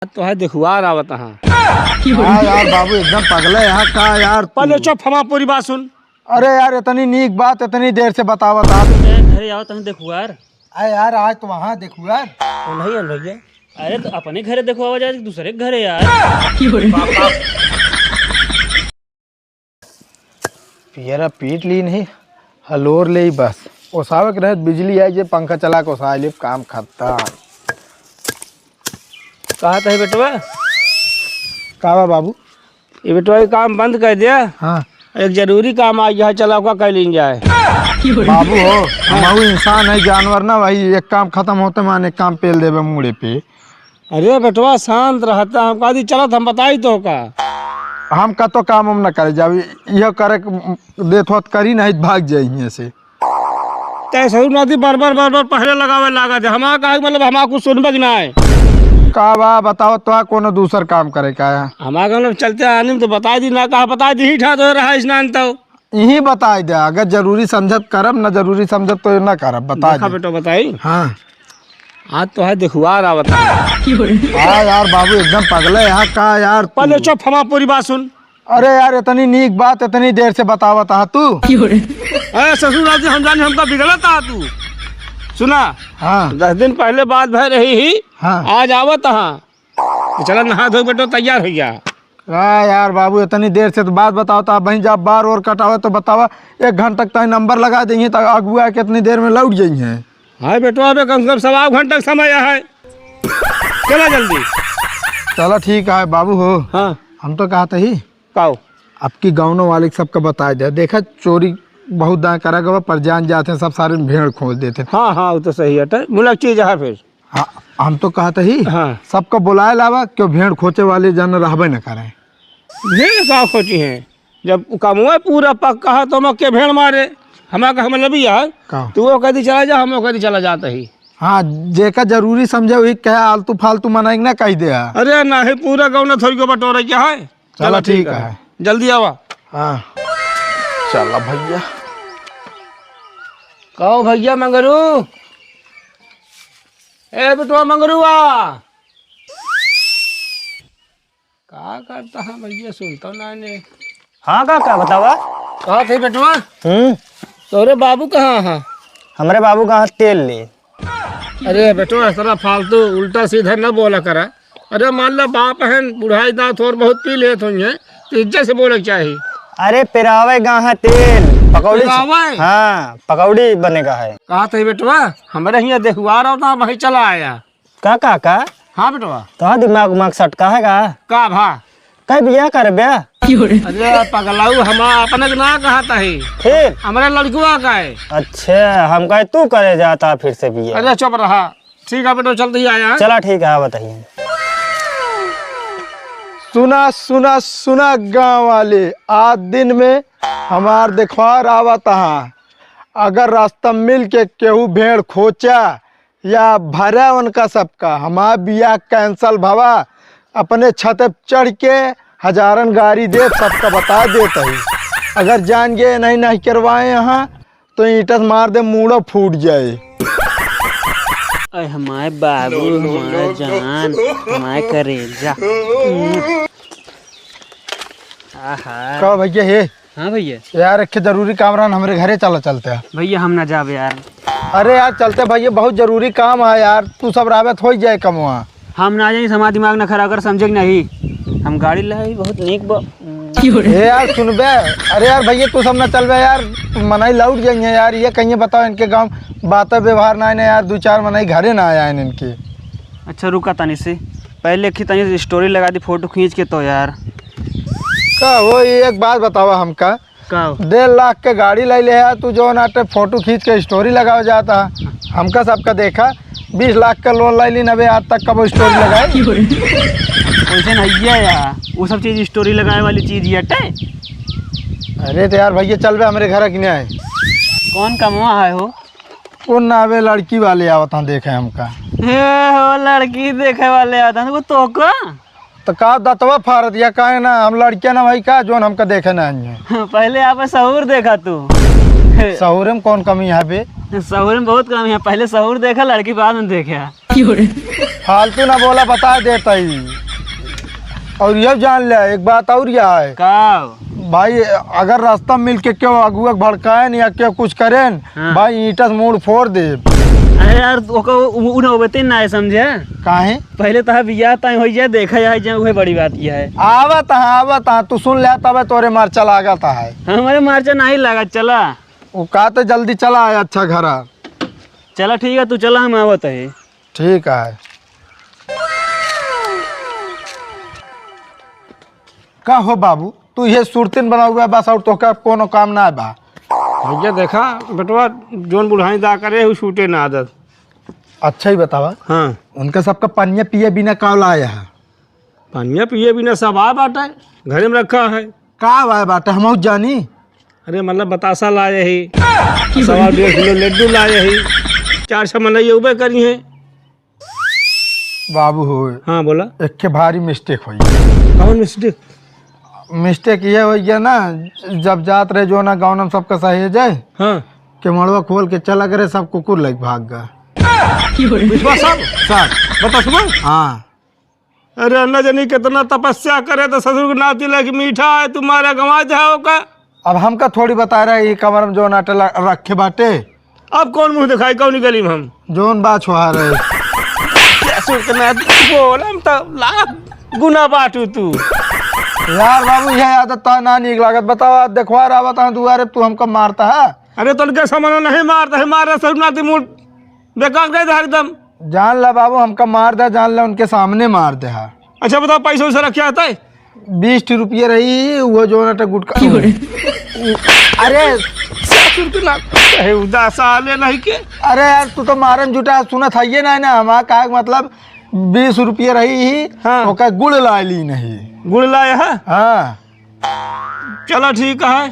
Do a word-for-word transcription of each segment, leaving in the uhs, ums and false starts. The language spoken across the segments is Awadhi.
आज तो है देखुआर आवत हाँ। हाँ यार बाबू, एकदम पगले यहाँ का यार तू। पहले चुप, हमार पूरी बात सुन। अरे यार, इतनी नीक बात इतनी देर से बतावत हाँ। ए, घरे आवत हाँ देखुआर। अरे यार, आज तो वहाँ देखुआर। ओ नहीं है भैया। अरे तो अपने घरे देखुआवा जाए, दूसरे के घरे यार। पियरा पीट ली नहीं, हलोर ले ही बस। ओसावे के रहे बिजली आई जे पंखा चला के ओसा ले, काम खत्म। कहा था बेटवा? का बा बाबू? ये बेटवा ये काम बंद कर दिया। हाँ। एक जरूरी काम आ गया है, चला ओका कर लीन जाए। बाबू हो, हम इंसान है, जानवर ना भाई, एक काम खत्म होते मान एक काम पेल देबे मूड़े पे। अरे बेटवा, शांत रहता, हम कहा दी चलत, हम बताई तो का। हम का तो काम हम न करे जाब, यह करे क-, देत होत करी, नहीं भाग जाई हियां से। तै ससुर नाती बार बार बार बार पहले लगावे लागा थे, हमारा का मतलब, हमारा कुछ सुनबे की ना है। का बा बताओ तो, कोनो दूसर काम करे का है? हमारा का मतलब चलते आने में तो बता दी ना, कहा बता दी ही ठा तो रहा स्नान तो। यही बताई दे, अगर जरूरी समझत करब, न जरूरी समझत तो न करब, बताई देखा दे। बेटा बताई। हाँ। आज तो है देखुआर आवत है। हाँ यार बाबू, एकदम पगले यहाँ का यार तू। पहले चुप, हमार पूरी बात सुन। अरे यार, इतनी नीक बात इतनी देर से बतावत हा तू। अरे ससुर, आज हम जाने हमका बिगड़त हा तू। सुना, हाँ। दस दिन पहले बात भय रही ही, हाँ। आज आवत हा। तो चला नहा धो बेटो, तैयार हो गया। का यार बाबू, इतनी देर से तो बात बताओ, तो अब वहीं जब बार और कटावे तो बतावा, एक घंटा तक ताई नंबर लगा देंगे, तो अगुआ कितनी देर में लौट जाइए। हाँ बेटो, अबे कम से कम सवा घंटा का समय है, चला जल्दी। चला ठीक है बाबू हो। हाँ। हम तो कहत ही, काओ? अब की गाँव वाले सबका बताई दे, देखा चोरी बहुत दाएं करा गवा, पर जान जाते हैं सब सारे भेड़ खोज देते हैं। हाँ, हाँ, वो तो सही है, मुलक चीज है फिर। हाँ, हम तो कहत ही, हाँ। सबका बुलाए लावा, क्यों भेड़ खोचे वाले जन रहबे न करें। भेड़ का खोची हैं? जब कमवा पूरा पक्का है, तो हम के भेड़ मारे? हमारा का हम लबी यार। का? तू वो कह दी चला जा, हम वो कह दी चला जाता ही। हाँ, जेका जरूरी समझे, वही कहे, आलतू फालतू मनाई ना कह दे। अरे नहीं, पूरा गाँव ना थोड़ी को बटोरे क्या है? चला चला ठीक ठीक है। है। जल्दी आवा। हाँ। चला भैया। कहो भैया मंगरू। ए बेटवा मंगरुआ। का करता है भैया, सुनता ना ने। हाँ काका, बतावा। कहा थे बेटवा? हम्म। तोरे बाबू कहाँ है? हमरे बाबू कहाँ तेल ले। अरे बेटवा, इस तरह फालतू उल्टा सीधा न बोला करा। अरे मान ला बाप है, बुढ़ाई दांत और बहुत पी लेत होइहैं, तो इज्जत से बोले के चाही। अरे पिरावे गा है तेल, पकौड़ी। पिरावे? हाँ, पकौड़ी बनेगा है। कहा थे बेटवा, हमरे हियाँ देखुआर आवत है, वहीं चला आया। का, का, का? हाँ बेटवा। तो दिमाग उमाग सटका है का? का भा? कई बियाह करबे? अरे पगलाऊ, हम अपने के ना कहत ही। फिर? हमरे लड़कुआ का है। अच्छा, हम कहे तू करे जाता फिर से बियाह। अरे चुप रहा। ठीक है बेटवा, चलते ही आया है। चला ठीक है, बताइए। सुना, सुना, सुना गाँव वाले, आज दिन में हमार देखवार आवत हा। अगर रास्ता मिल के केहू भेड़ खोचा या भरा उनका सबका, हमार बियाह cancel भवा। अपने छत पे चढ़ के हजारन गारी देब, सबका बता देत ही। अगर जान गए नहीं, नहीं करवाए यहाँ, तो ईंटा से मार दे, मूड़ो फूट जाए। अरे हमारे बाबू, हमारा जान, हमारा करेजा। आहा। का भैया हे? हाँ भैया। यार, एक ठे जरूरी काम रहन, हमरे घरे चला चलते हैं। भैया, हम ना जाबे यार। अरे यार, चलते भैया, बहुत जरूरी काम है यार, तू सब रहबे तो हो ही जाए कमवा। हम ना जाई, हमारा दिमाग ना खराब कर, समझे कि नहीं? हम गाड़ी लाई, बहुत नीक बा। ए यार, सुनबे, अरे यार भैया, तू सब ना चलबे यार, मनई लौट जाइए यार, ये कहिए बताओ, इनके गाँव बात व्यवहार ना है ना यार, दो चार मनई घरे ना आया है इनके। अच्छा रुका तनी से, पहले की तनी से story लगा दी फोटो खींच के तो यार। का हो, ये एक बात बतावा हमका, का हो? डेढ़ लाख के गाड़ी ले ले है तू, जो नाटे फोटो खींच के story लगावा जाता है। हमका सबका देखा, बीस लाख का loan ले ली नबे, आज तक कबो story लगाए। वैसे नहीं है यार, वो सब चीज story लगाए वाली चीज ही हटे। अरे तो यार भैया चलबे हमरे घर कि नहीं आए? कौन कमवा है हो? वो नावे लड़की वाले आवत हैं देखे हमका। हे हो, लड़की देखे वाले आवत हैं, वो तो का? तो का दतवा फाड़ दिया, काहे ना, हम लड़कियां ना भाई का, जोन हमका देखे ना आई हैं। पहले आप सहूर देखा तू। सहूर में कौन कमी है बे? सहूर में बहुत कमी है, पहले सहूर देखा, लड़की बाद में देखा। फालतू ना बोला, बता देता ही। और ये जान ले, एक बात और यह है। का? भाई, अगर रास्ता मिल के क्यों अगुआ के भड़काए न या क्यों कुछ करें न, हाँ। भाई, ईंटा से मूड़ फोड़ दे। अरे यार, ओका उ, उ, उन्हें होबे ना है, समझे? काहे? पहले तो बियाह तय हो जाए, देखा जाए, जाए, वही बड़ी बात यह है। आवत हाँ, आवत हाँ, तू सुन ले, तबे तोरे मारचा लागत है। हमारे मारचा नहीं लागत, चला। वो का तो जल्दी चला आए, अच्छा घरा। चला ठीक है, तू चला, हम आवत है। ठीक है। का हो बाबू, तू ये सुरतिन बना हुआ बस, और तोहका कोनो काम ना बा? भैया देखा बेटवा, जोन बुढ़ाई दा करे, उ छूटे ना आदत। अच्छा ही बतावा। हाँ। उनका सबका पनिया पिए बिना का लाया है? पनिया पिए बिना सब आ बाटे, घरे में रखा है। का आए बाटे, हम जानी? अरे मतलब बतासा लाए ही, सवा डेढ़ किलो लड्डू लाए ही, चार छह मनई उबे करी हैं। बाबू हो, हाँ, बोला। एक के भारी मिस्टेक होई। कौन मिस्टेक? मिस्टेक ये हो गया ना, जब जात रहे जो ना गाँव में सबका सहेजे, हाँ। के मड़वा खोल के चला करे, सब कुकुर लग भाग गया। विश्वास साहब? साहब। बता सुबह? हाँ। अरे अन्ना जनी कितना तपस्या करे तो ससुर के नाती लगे मीठा है, तुम्हारा गंवा जाओ का? अब हमका थोड़ी बता रहा है, ये कमर में जो नाटे ल-, रखे बाटे। अब कौन मुंह दिखाई, कौन गली में हम? जोन बा छुहा रहे। ससुर के नाती बोल, हम तो लाख गुना बाटू तू। यार बाबू, यह आदत तो ना नीक लागत। बताओ, आज देखवा रहा बता दुआरे, तू हमका मारता है। अरे तो उनके सामने नहीं मारता है, मार रहा ससुर नाती मूड बेकार दे दे एकदम। जान ला बाबू, हमका मार दे, जान ला उनके सामने मार दे हा। अच्छा बताओ, पैसा वैसा रखे आता है? बीस ठी रुपये रही, वो जो ना गुटखा। अरे ससुर के ना, कहे उदास आले नहीं के। अरे यार, तू तो मारन जुटा, सुनत है ये ना, ना हमारा का मतलब, बीस रुपये रही ही, हाँ। ओका गुड़ ला ली नहीं। गुड़ लाए है? हाँ। चला ठीक है,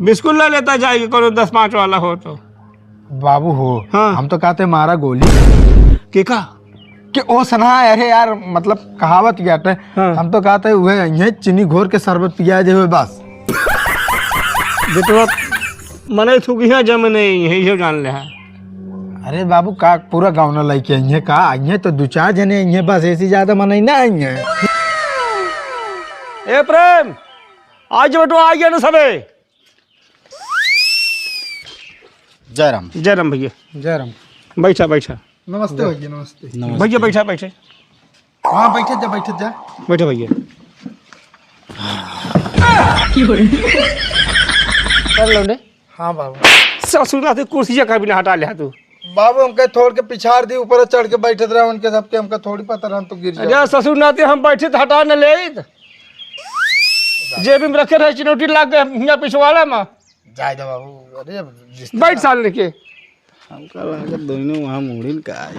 बिस्कुट ले लेता जाएगी, कोनो दस पाँच वाला हो तो। बाबू हो, हाँ। हम तो कहते मारा गोली। के का? के ओ सना, अरे यार, मतलब कहावत क्या है? हाँ। हम तो कहते हुए यहीं चीनी घोर के शरबत पिया दे हुए बस। बेटवा, मने थूक यहाँ जम नहीं है, ये जान ले है। अरे बाबू, का पूरा गाँव ना लेके आइए का? आइए तो दो चार जने आइए बस, ऐसी ज्यादा मनई ना आइए। ए प्रेम, आज बेटवा आ गया ना सबे। जय राम। जय राम भैया। जय राम। बैठा, बैठा। नमस्ते भैया, नमस्ते। नमस्ते। भैया बैठा, बैठे। हाँ, बैठे जा, बैठे जा। बैठे भैया। कर लो ने। हाँ बाबू। ससुर ना थे कुर्सी जगह भी ना हटा ले तू। बाबू, हमके थोड़ के पिछाड़ दी, ऊपर चढ़ के बैठत रहे, उनके सबके हमका थोड़ी पता रहा, हम तो गिर अरे जाए। ससुर नाते हम बैठे तो हटा न ले। जेबी में रखे रहे चिनौटी लाग के हियाँ पिछवाड़ा में। जाए दो बाबू, अरे अब रिश्तेदार बैठ साल लेके। हमका लागत दोनों वहाँ मुड़िन का आए।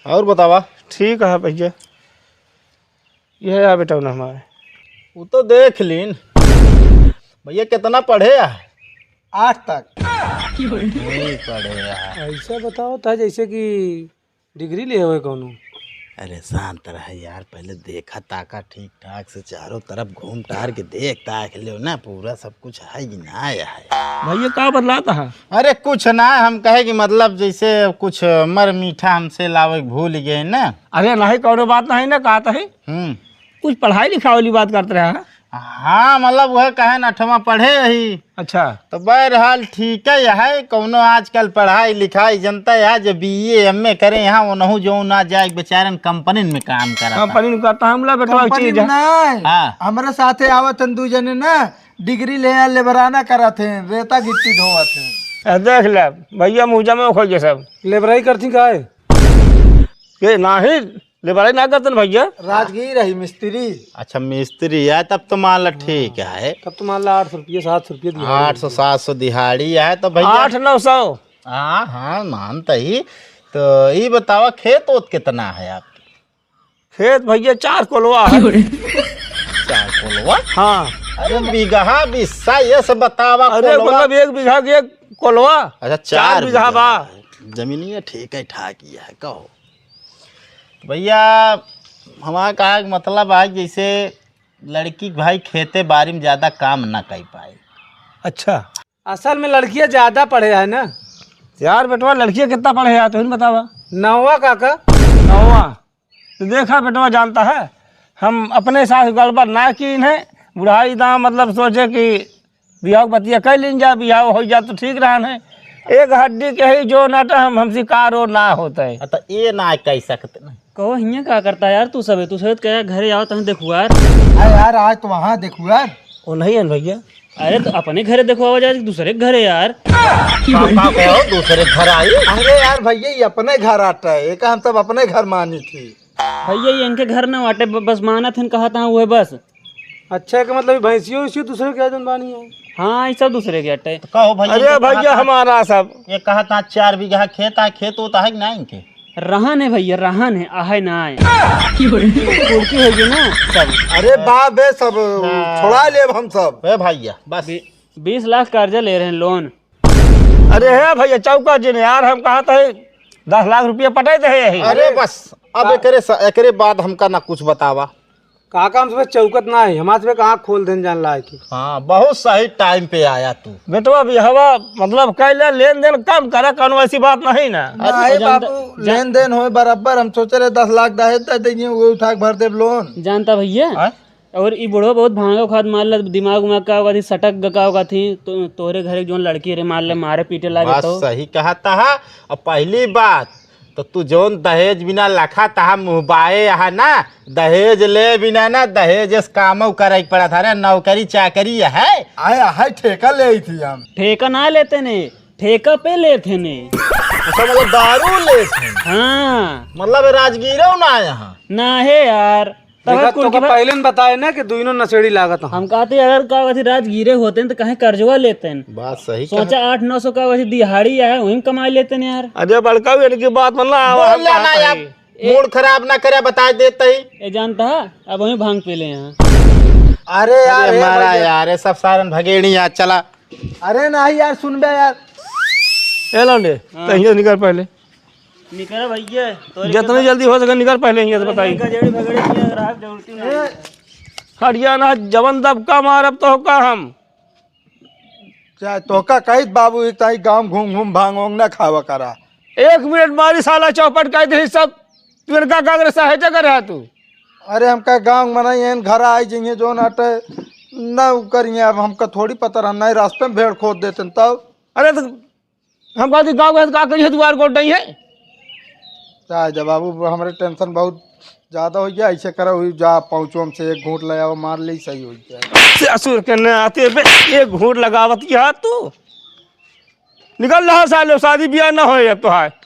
और बतावा? ठीक है भैया। ये है बेटा ना हमारे। वो तो देख लीन। भैया कितना पढ़े है? आठ तक। नहीं पढ़े है। ऐसा बताओ था जैसे कि डिग्री ले हुए कौनो। अरे शांत रह यार, पहले देखा ताका ठीक ठाक से, चारों तरफ घूम टहर के देख ताक ले ना, पूरा सब कुछ है कि ना है। भैया का बतलाता है? अरे कुछ ना, हम कहे कि मतलब जैसे कुछ मर मीठा हमसे लावे भूल गए ना। अरे नहीं, कौनो बात नहीं ना, कहता है। हम्म। कुछ पढ़ाई लिखाई वाली बात करत रहा है। हाँ, मतलब वह कहे न अठवा पढ़े ही। अच्छा। तो बहरहाल ठीक है, यह कौनो आजकल पढ़ाई लिखाई जनता है, जो बीए एमए करे यहाँ, वो नहु जो ना जाए, बेचारन कंपनी में काम करता। कंपनी में करता, हम ला बेटवा कंपनी चीज में है। नहीं, हाँ। हमरे साथे आवत हन दू जने ना, डिग्री ले आ, लेबराना करत हैं, रेता गिट्टी ढोवत हैं। ए, देख ले, भैया मुँह जमा खोल के सब। लेबराई करती का है? के नाही, लेबराई ना करतन भैया। राजगीर रही मिस्त्री। अच्छा, मिस्त्री है, तब तो मान ला ठीक है। तब तो मान ला आठ सौ रुपये, सात सौ रुपये दिहाड़ी। आठ सौ, सात सौ दिहाड़ी है तो भैया। आठ, नौ सौ। हाँ, हाँ, मानता ही। तो ई बतावा, खेत ओत कितना है आपके? खेत भैया चार कोलवा है। चार कोलवा? हाँ। अरे बीघा बिस्सा ये सब बतावा, अरे कोलवा। मतलब एक बीघा के एक कोलवा। अच्छा, चार चार बीघा बीघा बा। है। जमीनिया ठीक है, ठाक ही है, कहो। भैया, हमारा कहा कि मतलब आज जैसे लड़की के भाई खेते बाड़ी में ज्यादा काम ना कर पाए। अच्छा। असल में लड़कियाँ ज्यादा पढ़े है ना। यार बेटवा, लड़कियाँ कितना पढ़े है, तुम बतावा। नौवा काका। नौवा। तो देखा बेटवा, जानता है, हम अपने साथ गड़बड़ ना की इन्हें, बुढ़ाई दाम मतलब सोचे कि बियाह बतिया कर लीन जा, बियाह हो जा तो ठीक रहन है। एक हड्डी के ही जो नाटा हम, हमसे कारो ना होता है। हाँ, तो ये ना कह सकते ना। कहो, हियाँ का करता यार तू सबे? तू सबे कहे घरे आओ, तहीं देखुआर। अरे यार, आज तो वहाँ देखुआर। वो नहीं है भैया। अरे, तो अपने घरे देखुआवा जाए, दूसरे के घरे यार। का, का कहो, दूसरे के घर आई? अरे यार भैया, ये अपने घर आटा है, ये का हम सब अपने घर मानी थी। भैया, ये इनके घर ना वाटे, ब-, बस मानत हन, कहत हाँ, उहे बस। अच्छा, के मतलब भैंसियो उसियो दूसरे के जौन बानी है? हाँ, ये सब दूसरे के अट्टे। तो कहो भैया, अरे ये कहा भैया, था, हमारा सब। ये कहा था चार बीघा खेत है, खेत होता है कि ना इनके? रहन है भैया, रहन है, आहे ना आए। कुर्सी होगी ना सब। अरे बाप बे, सब हाँ। छोड़ा लेब हम सब। ए भैया, बस। बी-, बीस लाख कर्जा ले रहे हैं, लोन। अरे हे भैया, चौका जिन यार, हम कहा था दस लाख रुपया पटाए थे यही। अरे बस, अब एकरे स-, एकरे बाद हमका ना कुछ बतावा। काका, हम सबे चौकत ना है, हमार सबे आँख खोल देन जान लायक है। हाँ, बहुत सही टाइम पे आया तू। बेटवा, बिहवा मतलब कैले लेन देन कम करा, कौनो ऐसी बात नहीं ना। नहीं जानता, बाबू, जान- लेन देन होए बराबर। हम सोचे रहे दस लाख दहेज दे देंगे, वो उठा के भर देब लोन। जानता भैया, हाँ? और ई बुढ़वा बहुत भांगो खात मार ला, दिमाग उमाग का होगा थी, सटक ग का होगा थी, तो तोहरे घरे जौन लड़की रे मार ले, मारे पीटे लागे बस तो। सही कहा तहा। और पहली बात, तो तू जौन दहेज बिना लखा तहा मुँहबाए यहाँ ना, दहेज ले बिना ना, दहेज इस कामो करे के पड़ा था रे, नौकरी चाकरी है। आया है, ठेका ले आई थी हम। ठेका ना लेते ने, ठेका पे लेते ने। अच्छा, मतलब दारू लेते हैं? हाँ। मतलब राजगीरो ना यहाँ? ना है यार। तब देखा, कुल तोका की बात पहले न बताए ना कि दुइनो नशेड़ी लागत हैं। हम कहते अगर का कथी राजगीरे होते हैं तो कहीं कर्जवा लेते हैं। बात सही सोचा कहा। आठ नौ सौ का वैसे दिहाड़ी है, वहीं कमा लेते हैं यार। अरे बड़का, इनकी बात मतलब बोल ना यार। ए- मूड खराब ना करे, बता देते ही। ए जानता है, अब वहीं भांग पी ले यहाँ। अरे यार, अरे ए हमारा भैया। यार, ये सब सारन भगेड़ी यार, चला। अरे नहीं यार, सुन बे यार। ए लौंडे, हाँ। तो यहाँ निकल पहले। निकल भैया, तोरे जितनी के जल्दी हो सके निकल पहले यहाँ से, अरे बताई। इनका जेड़ी भगड़े किया, अगर आप जरूरती नहीं। ए, हरियाणा जवन दबका मारब तो का हम। चाहे तोहका कहित बाबू, एक ताई गांव घूम घूम भांग वांग ना खावा करा। एक मिनट मारी साला चौपट कह दे सब। तू इनका कांग्रेस से हटे कर रहा तू। अरे हमका गांव में नहीं, एन घर आई जइए जो नाटे ना करिए। अब हमका थोड़ी पता रहा, नहीं रास्ते में भेड़ खोद देते तब। अरे तो हम कहती गाँव के का करिए, दुआर गोड़ नहीं है। चाहे जा बाबू, हमरे टेंशन बहुत ज्यादा हो गया। ऐसे करो, हुई जा पहुँचो हमसे एक घूंट ले आओ, मार ले, सही हो जाए। ससुर के नाते बे, एक घूंट लगावत की हाथ तू। निकल रहा साले, शादी ब्याह ना होए अब तो है।